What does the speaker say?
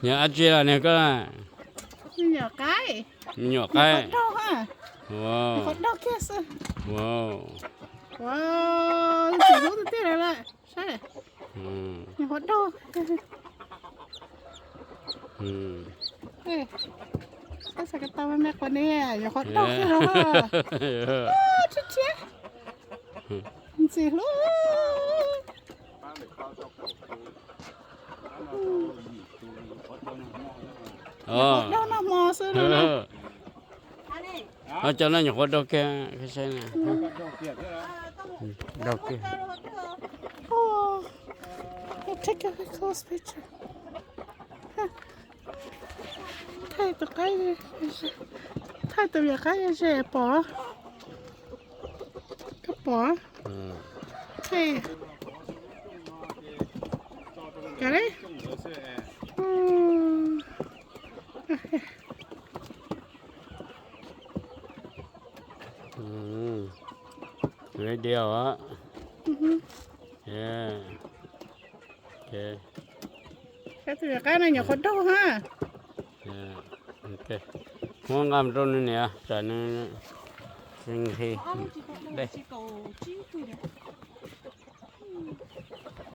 Yog dab tsi los niag koj? Me nyuam qaib. Me nyuam qaib. Qhov daug ha. Qhov daug kiag xwb. Ua, txiv hlub tiag tiag lawm. Saib, nyuam qhuav daug. Koj xav ko taw me me qhuav ne, nyuam qhuav daug kiag los. Tshiab tshiab. Ntxim hlub. Daug noj hmo xwb no. Cov no nyuam qhuav daug kiag, saib na. Daug kiag. Take a close picture. Thaij tus qaib, thaij tus me nyuam qaib ze pom. Koj pom? Thaij. Kav li. Radio. Tus me nyuam qaib no nyuam qhuav daug ha. Muab nqa mus rau nws niam tsam nws nqhis dej.